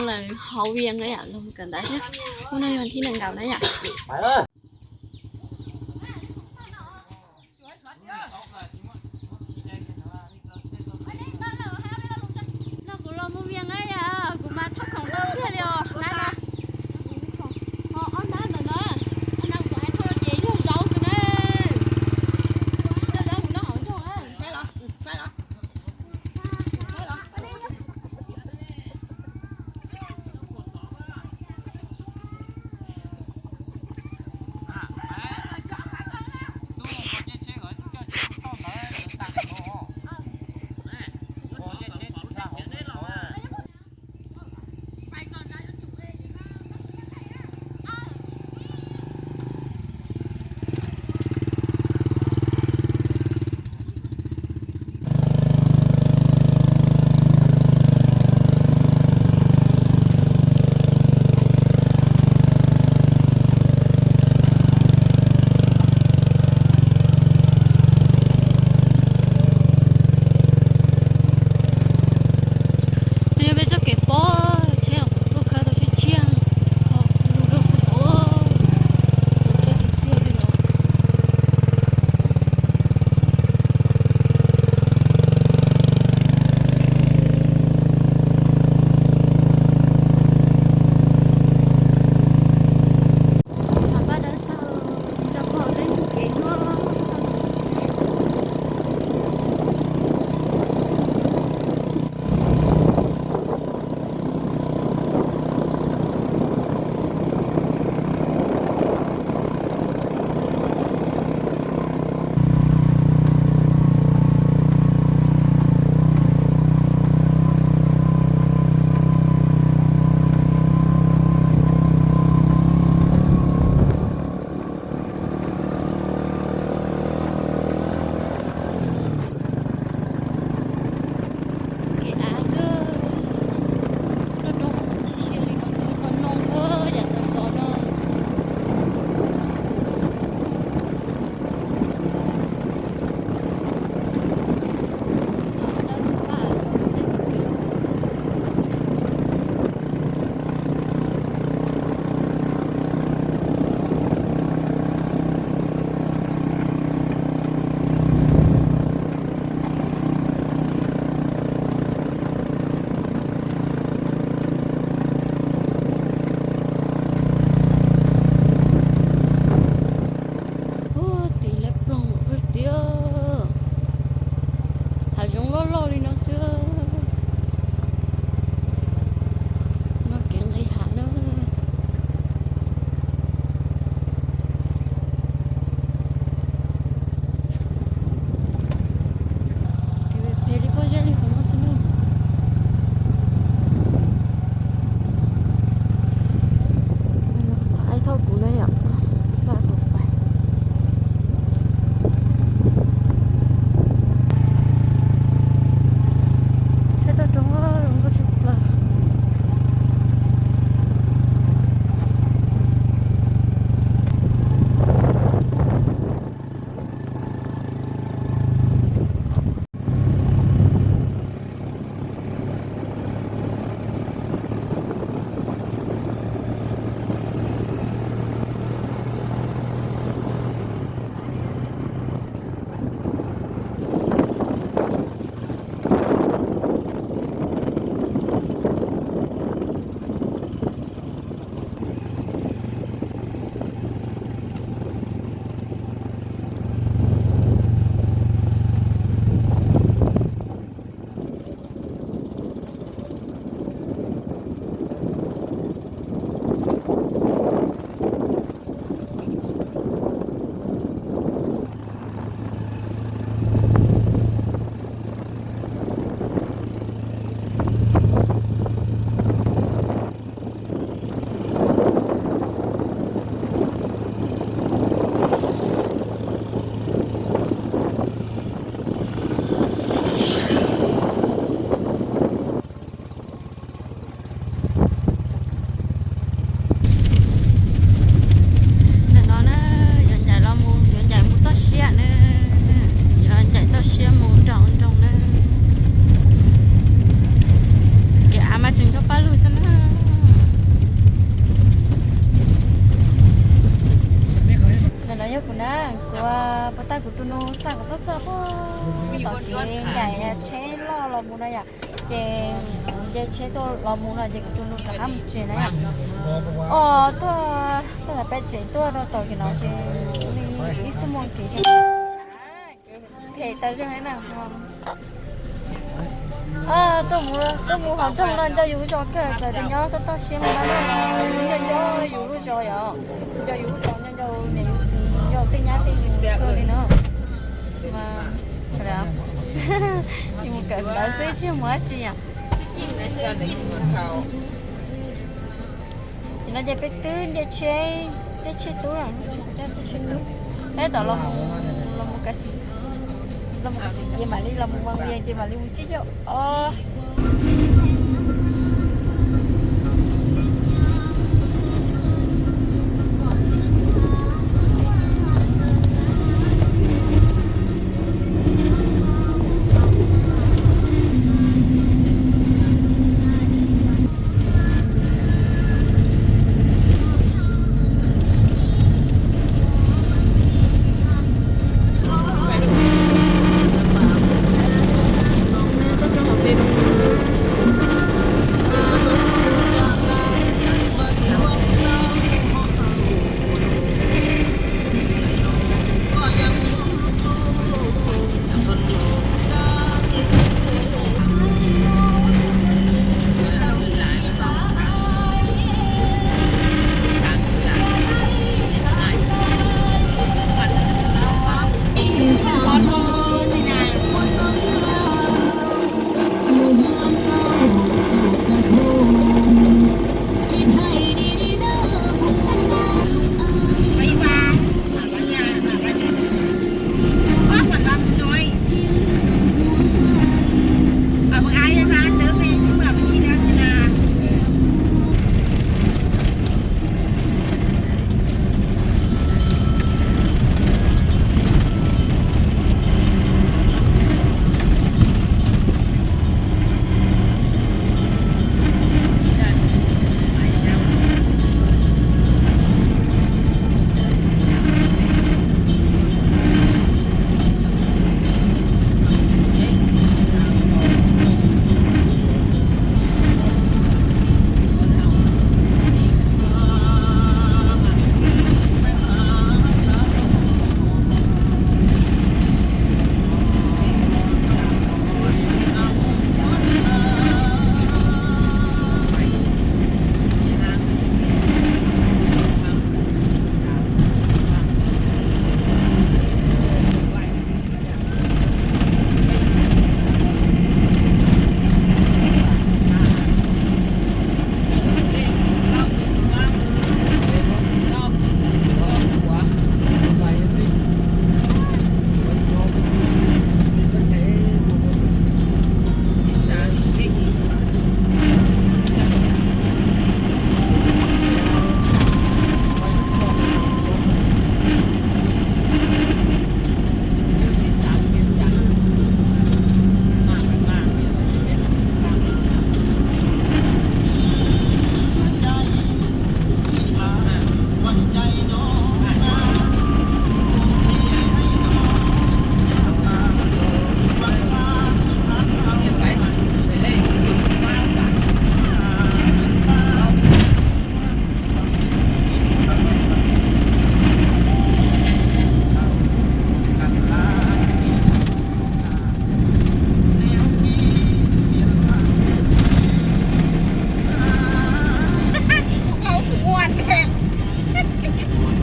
Lawv hauv Vias na yom, los kawm ntawv thiab. Hnub no yog thib nees nkaum na yom. No kuv los mus Vias na yom, kuv mas thauj khoom tau tiag li os, nab na. Ho ob nab ntawm no, ob nab kuv hais thauj ces yog zaub xwb na. Yog zaub mus noj hauv nroog na. Yog peb txoj kev pob tsheb kuv tuaj Kuv tuaj txog puag tom kev ncaim tsheb loj los mus no yom, ces kuv nce tsheb tuaj los mus no ces kuv tus nus rov qab mus tsev na yom. Os, tuaj, tuaj peb tsev tuaj rau tom kev no ces li ib xuab moos kev. Phem tas zog na. Tuaj mus, tuaj mus hauv nroog no nco yus lub zos kawg, txawm tias nyob toj toj siab mus no nco nco yus lub zos yom, nco yus lub zos, nco nco niam yus txiv, nco tej nyab tej yus kawg li na. Mas mus kawm ntawv xwb tsis mus dab tsi yom. Ces no ces peb twb nce tsheb, tsheb tub, tsheb tub, peb tom los, los mus Kaxi, los mus Kaxi ces mam li los mus Vaj Vias ces mam li mus Tsib Caug os.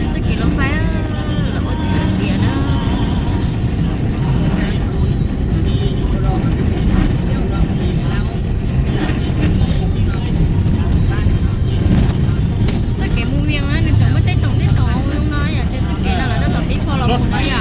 Txoj kev lub fais lawv ua tib tiam na. Txoj kev mus Vias na nws tseem muaj tej toom tej toom zoo no yom, ces txoj kev no lawv tab tom pib phom los mus no yom.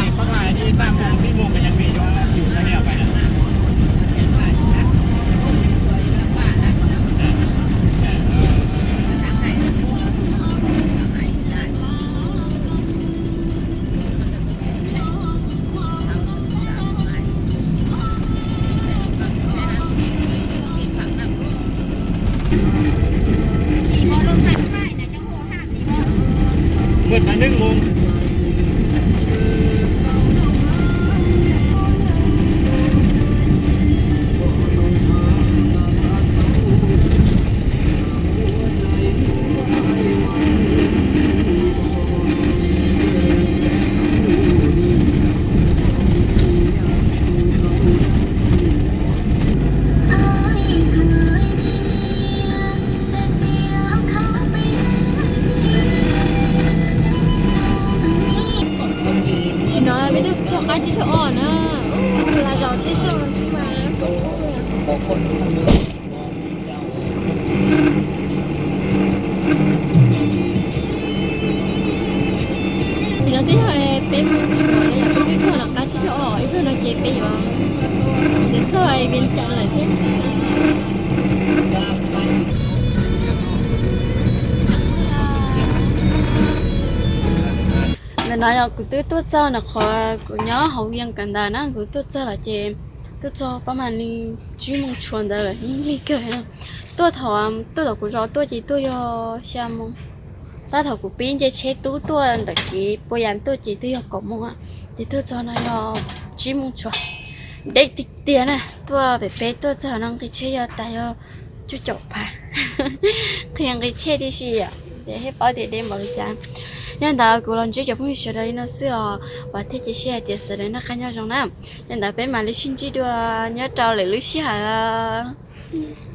Vượt mà nước mùng. No yog kuv twb tuaj txog ntawm qhov kuv nyob hauv Vias Cas ntawd na, kuv tuaj txog lawm ces tuaj txog pab mam li tsib moos tshuav ntawd lawm, lig kawg. Tuaj thaum, tuaj thaum kuv zov tuaj ces twb yog xya moos, tab thaum kuv pib nce tsheb tub tuaj ntawm kev Pua Yas tuaj ces twb yog kaum moos, ces tuaj txog no yog tsib moos tshuav. Deb tiag tiag na, tuaj pem peb tuaj txog no nqi tsheb yog tas yog cuaj caum phav. Qhia nqi tsheb tib si, ces thiaj paub tias deb npaum li cas. Yog ntawd kuv los ntsib cov phooj ywg sawv daws li no xwb os, vam thiab cia siab hais tias sawv daws noj qab nyob zoo na. Yog ntawd peb mam li sib ntsib dua nyob rau lwm lub sij hawm.